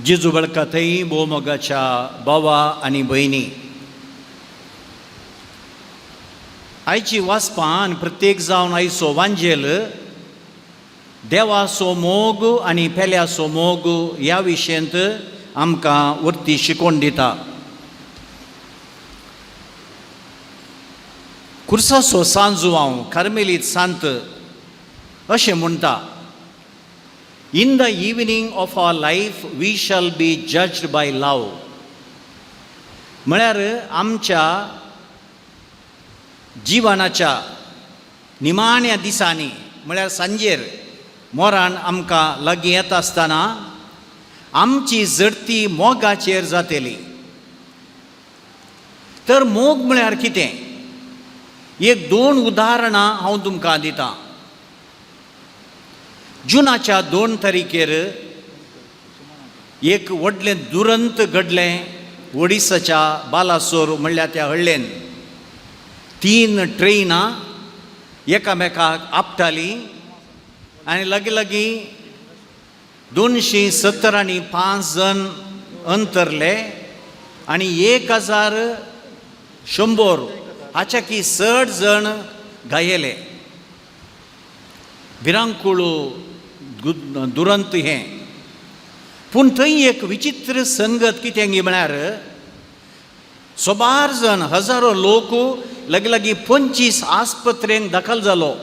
जेजू बळकतय भोव मोगाच्या भावा आनी भयणी, आयची वाचपान प्रत्येक जावन आयचो वांजेल देवाचो मोग आनी पेल्याचो मोग ह्या विशयंत आमकां वरती शिकोवन दिता. कुर्साचो सांजू हांव कार्मेलीत सांत अशें म्हणटा, "In the evening of our life we shall be judged by love." म्हळ्यार आमच्या जिवनाच्या निमाण्या दिसांनी, म्हळ्यार सांजेर मोरान आमकां लागीं येता आसतना आमची जडती मोगाचेर जातली. तर मोग म्हळ्यार कितें? एक दोन उदाहरणां हांव तुमकां दितां. जुनाच्या 2 तारखेर एक व्हडलें दुरंत घडलें. ओडिसाच्या बालासोर म्हणल्यार त्या हळ्ळेन तीन ट्रेनां एकामेकाक आपटालीं आनी लागीं लागीं 275 जण अंतरले आनी 1100 हाच्याकी चड जण घायेले. भिरांकूळ दुरंत हें. पूण थंय एक विचित्र संगत कितें म्हळ्यार सोबार जण, हजारो लोक लागीं लागीं 25 आस्पत्रेंत दाखल जालो.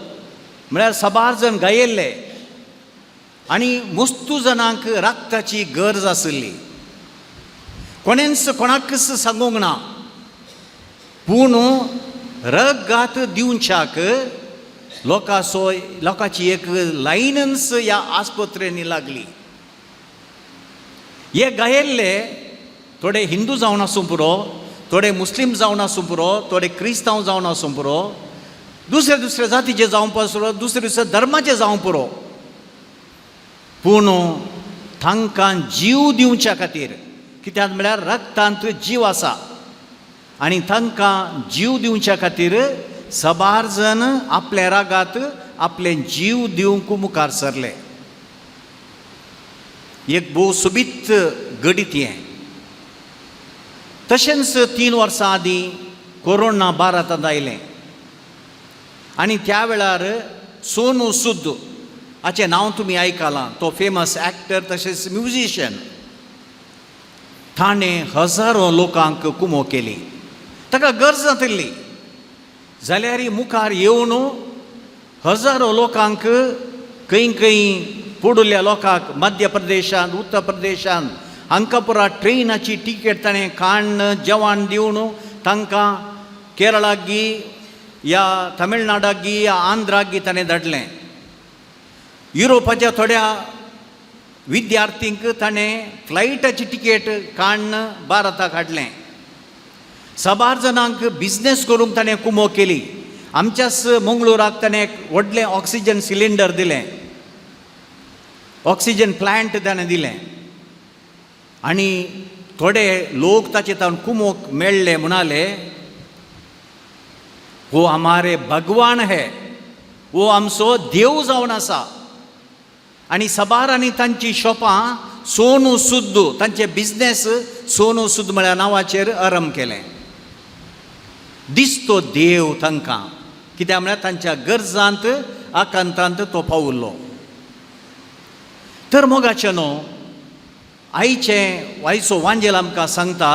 म्हळ्यार साबार जण घायेल्ले आनी मस्तू जणांक रक्ताची गरज आशिल्ली. कोणेंच कोणाकच सांगूंक ना, पूण रगात दिवच्याक लोकांचो लोकांची एक लायनच ह्या आस्पत्रेंनी लागली. हे गायल्ले थोडे हिंदू जावन आसूं पुरो, थोडे मुस्लीम जावन आसूं पुरो, थोडे क्रिस्तांव जावन आसूं पुरो, दुसरे दुसरे जातीचे जावं पुरो, दुसरे दुसरे धर्माचे जावं पुरो, पूण तांकां जीव दिवच्या खातीर, कित्याक म्हळ्यार रक्तांत जीव आसा आनी तांकां जीव दिवच्या खातीर सबार जण आपले रागात आपले जीव दिवंक मुखार सरले. एक भोव सोबीत घडीत हें. तशेंच 3 वर्सां आदीं कोरोना भारतांत आयलें आनी त्या वेळार सोनू सुद हाचें नांव तुमी आयकलां. तो फेमस एक्टर तशेंच म्युजिशियन. ताणें हजारो लोकांक कुमो केली. ताका गरज नातिल्ली जाल्यार मुखार येवन हजारो लोकांक, खंय खंय पडुल्ल्या लोकांक, मध्य प्रदेशांत, उत्तर प्रदेशांत, हांकां पुरा ट्रेनाची टिकेट ताणें काडून, जेवण दिवन तांकां केरळाक गी या तमिळनाडाक गी या आंध्राक गी ताणें धाडलें. युरोपाच्या थोड्या विद्यार्थींक ताणें फ्लायटाची टिकेट काडून भारताक हाडलें. साबार जाणांक बिजनेस करूंक ताणें कुमो केली. आमच्याच मंगळुराक ताणें एक व्हडलें ऑक्सिजन सिलिंडर दिलें, ऑक्सिजन प्लांट ताणें दिलें आनी थोडे लोक ताचे तावन कुमोक मेळ्ळे, म्हणाले, "हो हमारे भगवान है." हो आमचो देव जावन आसा. आनी साबारांनी तांची शॉपां सोनू सुद्द, तांचे बिजनेस सोनू सुद्द म्हळ्या नांवाचेर आरंभ केलें. दिसतो देव तांकां, कित्याक म्हळ्यार तांच्या गरजांत, आकांतांत तो पावुल्लो. तर मोगाचें न्हू, आयचें आयचो वांजेल आमकां सांगता,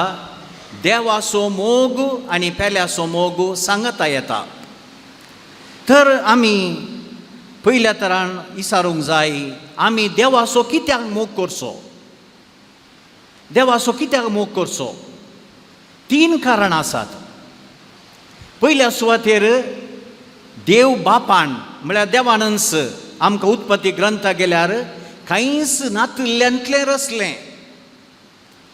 देवाचो मोग आनी पेल्याचो मोग सांगता येता. तर आमी पयल्या तरान विचारूंक जाय, आमी देवाचो कित्याक मोग करचो? देवाचो कित्याक मोग करचो? तीन कारणां आसात. पयल्या सुवातेर देव बापान, म्हळ्यार देवानच आमकां उत्पत्ती ग्रंथा गेल्यार कांयच नातिल्ल्यांतलें रचलें.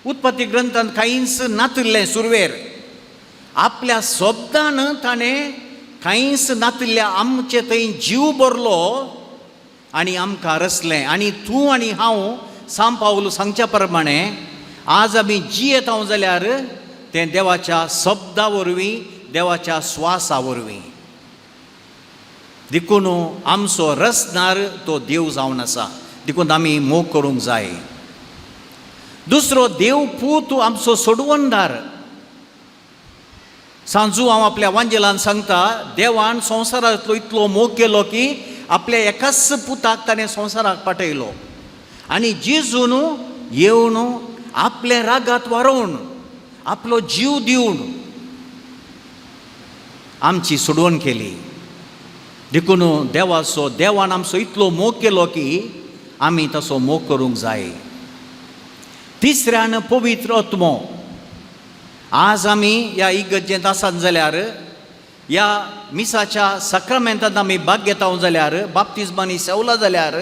उत्पत्ती ग्रंथांत कांयच नातिल्लें सुरवेर, आपल्या शब्दान ताणें कांयच नातिल्ल्या आमचे थंय जीव भरलो आनी आमकां रचलें. आनी तूं आनी हांव, सांत पावल सांगच्या प्रमाणे, आज आमी जियेत हांव जाल्यार तें देवाच्या शब्दा वरवीं, देवाच्या स्वासा वरवीं. देखून आमचो रचणार तो देव जावन आसा, देखून आमी मोग करूंक जाय. दुसरो देव पूत आमचो सोडवणदार. सांजू हांव आपल्या वांजेलान सांगता, देवान संवसारांतलो इतलो मोग केलो की आपल्या एकाच पुताक ताणें संवसाराक पाठयलो आनी जेजून येवन आपलें रागात वारोवन आपलो जीव दिवन आमची सोडवण केली. देखून देवाचो, देवान आमचो इतलो मोग केलो की आमी तसो मोग करूंक जाय. तिसऱ्यान पवित्र आत्मो. आज आमी ह्या इगर्जेंत आसात जाल्यार, ह्या मिसाच्या साक्रामेंतांत आमी भाग घेता जाल्यार, बाप्तिज्मांनी सेवला जाल्यार,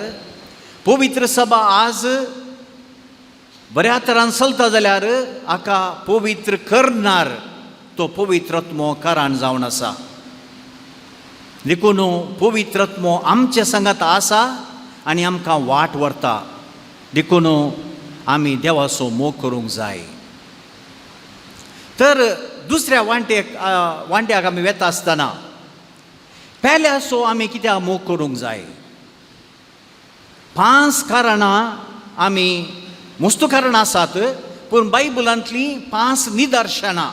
पवित्र सभा आज बऱ्या तरान चलता जाल्यार, हाका पवित्र करणार तो पवित्र आत्मो कारण जावन आसा. देखून पवित्र आत्मो आमचे सांगात आसा आनी आमकां वाट व्हरता. देखून आमी देवाचो मोग करूंक जाय. तर दुसऱ्या वांटेक वांट्याक आमी वेता आसतना पेल्याचो आमी कित्याक मोग करूंक जाय? पांच कारणां आमी, मस्त कारणां आसात, पूण बायबलांतलीं पांच निदर्शनां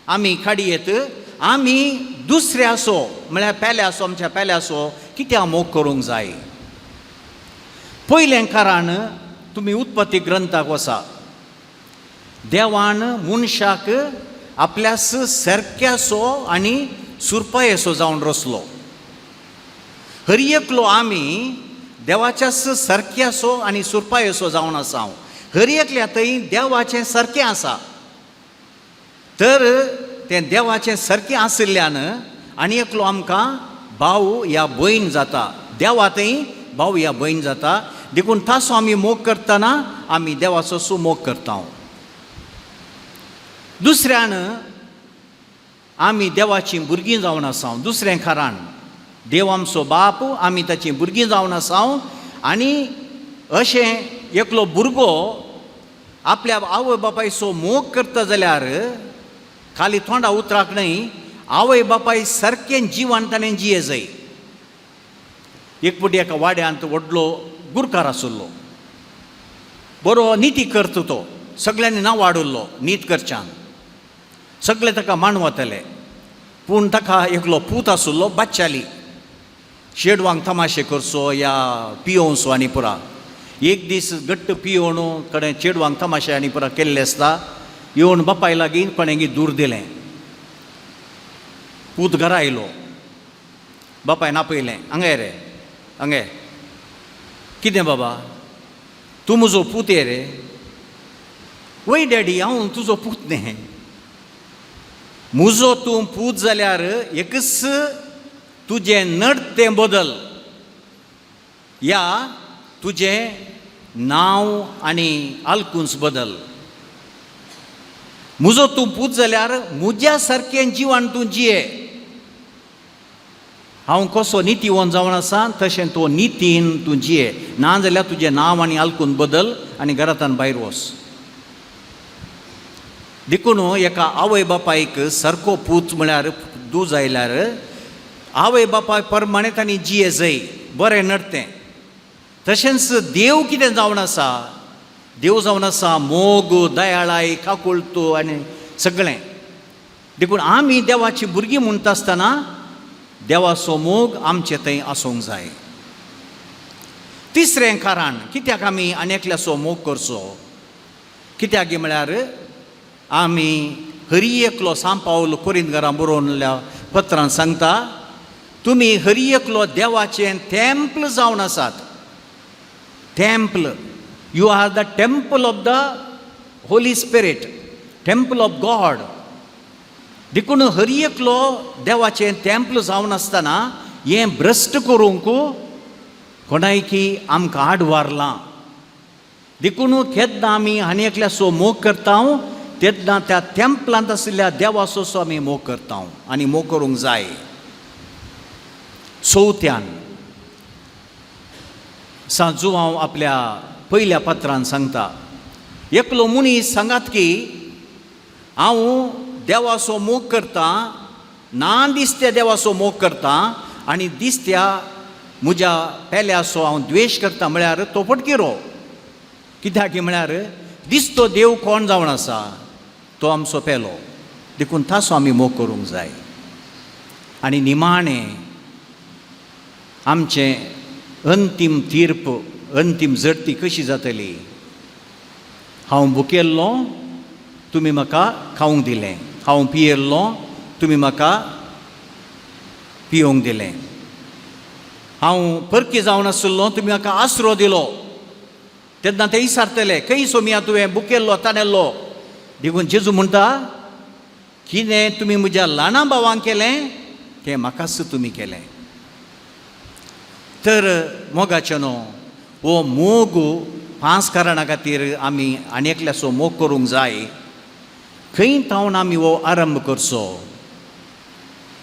आमी काडयेत. आमी दुसऱ्याचो म्हळ्यार पेल्याचो, आमच्या पेल्याचो कित्याक मोग करूंक जाय? पयलें कारण, तुमी उत्पत्ती ग्रंथाक वसा. देवान मनशाक आपल्यास सारक्याचो आनी सुरपायेचो जावन रचलो. हर एकलो आमी देवाच्याच सारक्याचो आनी सुरपायेचो जावन आसा. हर एकल्या थंय देवाचें सारकें आसा. तर तें देवाचें सारकें आशिल्ल्यान आनी एकलो आमकां भाव या भयण जाता. देवा थंय भाव या भयण जाता. देखून ताचो आमी मोग करतना आमी देवाचो सो मोग करता. दुसऱ्यान, आमी देवाचीं भुरगीं जावन आसा. दुसरें कारण, देव आमचो बाप, आमी ताचीं भुरगीं जावन आसा. आनी अशें एकलो भुरगो आपल्या आवय बापायचो मोग करता जाल्यार खाली तोंडा उतराक न्हय, आवय बापाय सारकें जिवन ताणें जिये जाय. एक फावटी एका वाड्यांत व्हडलो गुरकार आशिल्लो. बरो निती करता तो. सगळ्यांनी नांव वाडुल्लो नीत करच्यान. सगळे ताका मानवताले. पूण ताका एकलो पूत आशिल्लो बादशाली. शेडवांक तमाशे करचो या पियोवचो आनी पुरा. एक दीस घट्ट पियोवन कडेन चेडवांक तमाशे आनी पुरा केल्ले आसता. येवन बापाय लागीं कोणें दूर दिलें. पूत घरा आयलो. बापायन आपयलें, "हांगा रे, हांगा." "कितें बाबा?" "तूं म्हजो पूत रे." "वय डॅडी, हांव तुजो पूत न्ही." "म्हजो तूं पूत जाल्यार एकच तुजें नडतें बदल या तुजें नांव आनी आलकुंस बदल. म्हजो तूं पूत जाल्यार म्हज्या सारकें जिवन तूं जिये. हांव कसो नितीवंत जावन आसा तशें तूं नितीन तूं जिये. ना जाल्यार तुजें नांव आनी आलकून बदल आनी घरांतल्यान भायर वच." देखून एका आवय बापायक सारको पूत म्हळ्यार दूज आयल्यार आवय बापाय प्रमाणे तांणी जिये जाय, बरें नडतें. तशेंच देव कितें जावन आसा? देव जावन आसा मोग, दयाळाय, काकुळटो आनी सगळें. देखून आमी देवाची भुरगीं म्हणटा आसतना देवाचो मोग आमचे थंय आसूंक जाय. तिसरें कारण, कित्याक आमी आनी एकल्याचो मोग करचो? कित्याक म्हळ्यार आमी हरी एकलो, सांत पावल कोरिंतकारां बरोवनल्या पत्रान सांगता, तुमी हरी एकलो देवाचें तेम्पल जावन आसात. Temple, you are the temple of the Holy Spirit, temple of God. देखून हरी एकलो देवाचें तेम्पल जावन आसतना हें भ्रश्ट करूंक कोणायकी आमकां आडवारलां. देखून केन्ना आमी आनी एकल्याचो मोग करता तेन्ना त्या तेम्पलांत आशिल्ल्या देवाचो सो आमी मोग करता आनी मोग करूंक जाय. चवथ्यान, सांजू हांव आपल्या पयल्या पत्रान सांगता, एकलो मनीस सांगात की हांव देवाचो मोग करता, ना दिसत्या देवाचो मोग करता आनी दिसत्या म्हज्या पेल्याचो हांव द्वेश करता म्हळ्यार तो फटकिरो. कित्याक म्हळ्यार दिसतो देव कोण जावन आसा तो आमचो पेलो, देखून ताचो आमी मोग करूंक जाय. आनी निमाणें आमचें अंतीम तीर्प, अंतीम जडती कशी जातली? हांव भुकेल्लो, तुमी म्हाका खावंक दिलें. हांव पियेल्लो, तुमी म्हाका पियोवंक दिलें. हांव परकी जावन आशिल्लो, तुमी म्हाका आसरो दिलो. तेन्ना ते विचारतले, खंय सोमिया तुवें भुकेल्लो, ताणेल्लो? देखून जेजू म्हणटा, कितें तुमी म्हज्या ल्हाना भावांक केलें तें म्हाकाच तुमी केलें. तर मोगाचें न्हू, हो मोग पांच कारणां खातीर आमी आनी एकल्याचो मोग करूंक जाय. खंय थावन आमी हो आरंभ करचो?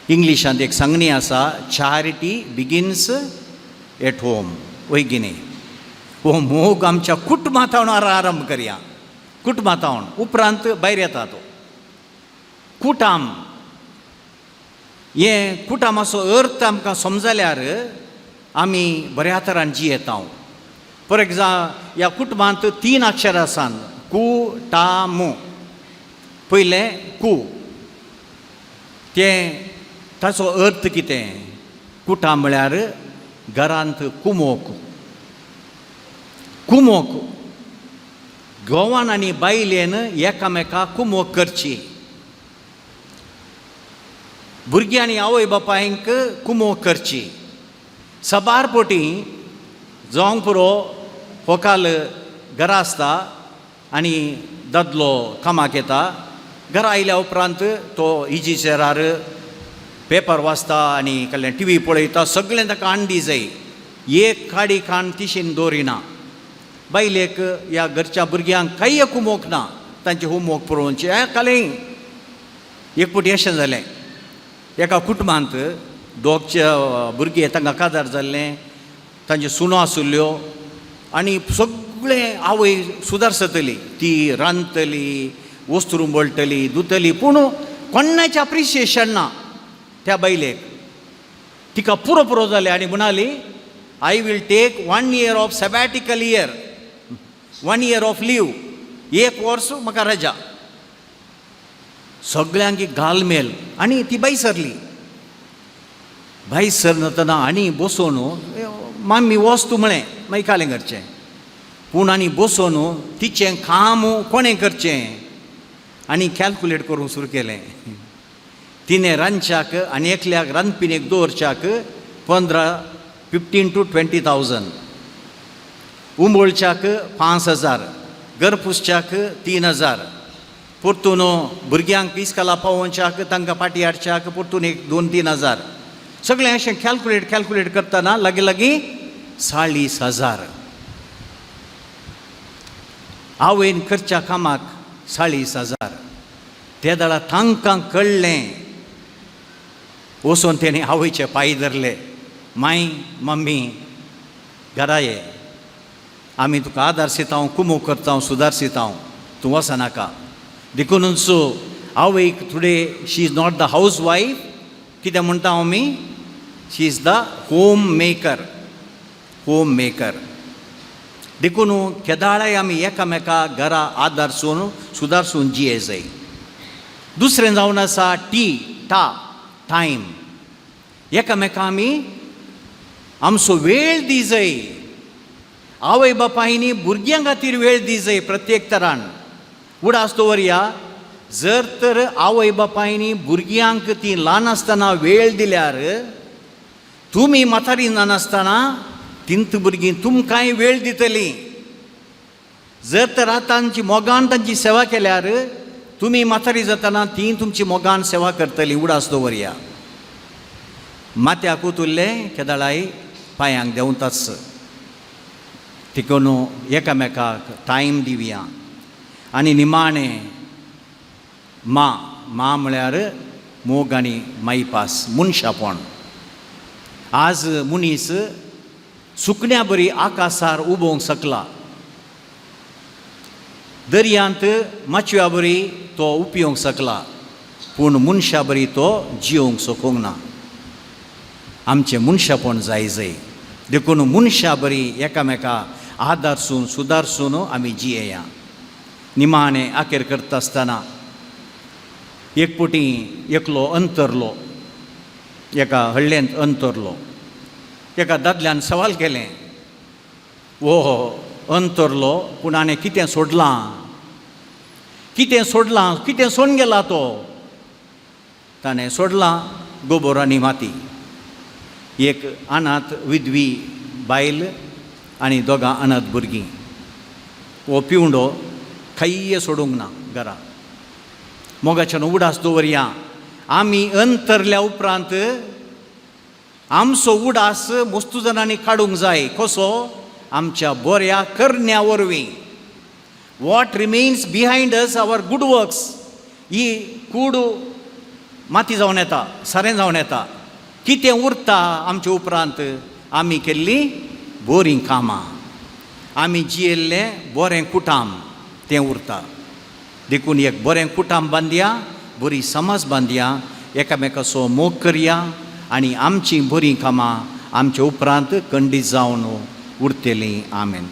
इंग्लिशांत एक सांगणी आसा, "Charity begins at home." वय की न्ही? हो मोग आमच्या कुटुंबां थावन आरंभ करया. कुटुंबां थावन उपरांत भायर येता तो. कुटाम हें, कुटामाचो अर्थ आमकां समजल्यार आमी बऱ्या तरान जियेता. फॉर एग्जाम्पल, ह्या कुटुंबांत तीन अक्षरां आसात, कु टा मु. पयलें कु, तें ताचो अर्थ कितें? कुटाम म्हळ्यार घरांत कुमोक. कुमोक, घोवान आनी बायलेन एकामेका कुमोक करची. भुरग्यांनी आवय बापायंक कुमोक करची. सबार पोटी जावंक पुरो, होकाल घरा आसता आनी दादलो कामाक येता. घरा आयल्या उपरांत तो इजी चेरार पेपर वाचता आनी कसलें टी व्ही पळयता. सगळें ताका हाडून जाय. एक काडी काण तिशीन दवरिना. बायलेक ह्या घरच्या भुरग्यांक कांय एक होमवर्क ना, तांचे होमवर्क पळोवचें. हें कालें एक फावटी अशें जालें, एका कुटुंबांत दोगचे भुरगे, तांकां काजार जाल्लें, तांच्यो सुनो आशिल्ल्यो आनी सगळें आवय सुदारसतली. ती रांदतली, वस्त्रूं बळटली, धुतली, पूण कोणाचें अप्रिशिएशन ना त्या बायलेक. तिका पुरो पुरो जालें आनी म्हणाली, "I will take one year of sabbatical year, one year of leave. एक वर्स म्हाका रजा." सगळ्यांक घालमेल आनी ती भायर सरली. भायर सरतना आनी बसोवन, माम्मी वच तूं म्हळें, मागीर कालें करचें. पूण आनी बसोवन तिचें काम कोणें करचें आनी कॅल्कुलेट करूंक सुरू केलें. तिणें रांदच्याक आनी एकल्याक रांदपिणेक दवरच्याक 15, 15 to 20 thousand, उंबळच्याक 5000, घर पुसच्याक 3000, परतून भुरग्यांक इस्कला पावोवच्याक, तांकां पाटी हाडच्याक परतून एक 2-3 हजार. सगळें अशें कॅल्कुलेट कॅल्कुलेट करतना लागीं लागीं 40,000. आवयन करच्या कामाक 40,000. ते वेळार तांकां कळ्ळें. वचून तेणी आवयचे पांय धरले. "माय, मम्मी, घरा ये. आमी तुका आदार कुमो करता, सुदारसिता, तूं वचनाका." देखूनच आवयक today she is not the house wife. कितें म्हणटा आमी? She is the home maker, home maker. देखून केदाळाय आमी एकामेका घरा आदारसून सुदारसून जिये जाय. दुसरें जावन आसा टी, टा, टायम. एकामेका आमी आमचो वेळ दी जाय. आवय बापायनी भुरग्यां खातीर वेळ दी जाय प्रत्येक तरान. उडास दवरया, जर तर आवय बापायनी भुरग्यांक ती ल्हान आसतना वेळ दिल्यार, तुमी म्हातारी नासतना तिंत भुरगीं तुमकांय वेळ दितलीं. जर तर तांची मोगान तांची सेवा केल्यार, तुमी म्हातारी जातना ती तुमची मोगान सेवा करतली. उडास दवरया, माथ्याक उतुल्लें केदळाय पांयांक देंवताच. देखून एकामेकाक टायम दिवया. आनी निमाणें मा. मा म्हळ्यार मोग आनी मायपास, मनशापण. आज मनीस सुकण्या बरी आकाशार उबोवंक शकला, दर्यांत माचव्या बरी तो उपयोंक शकला, पूण मनशा बरी तो जियोंक शकूंक ना. आमचें मनशापण जाय जाय. देखून मनशा बरी एकामेका आदारसून सुदारसून आमी जियेया. निमाणें आखेर करता आसतना एक पुटी एकलो अंतरलो, एका हळ्ळेंत अंतरलो. एका दादल्यान सवाल केलें, वो अंतरलो पूण आनी कितें सोडलां, कितें सोडलां, कितें सोडून गेला तो? ताणें सोडलां गोबोर आनी माती, एक अनाथ विधवी बायल आनी दोगां अनाथ भुरगीं. हो पिवंडो खंय सोडूंक ना घरा. मोगाच्यान उडास दवरया, आमी अंतरल्या उपरांत आमचो उडास मस्तू जाणांनी काडूंक जाय. कसो? आमच्या बऱ्या करण्या वरवीं. What remains behind us, our good works. ही कूड माती जावन येता, सारें जावन येता. कितें उरता आमचे उपरांत? आमी केल्लीं बरीं कामां, आमी जियेल्लें बरें कुटाम, तें उरता. देखून एक बरें कुटाम बांदया, बरी समाज बांदया, एकामेकाचो मोग करया आनी आमचीं बरीं कामां आमचे उपरांत खंडीत जावन उरतलीं. आमेन.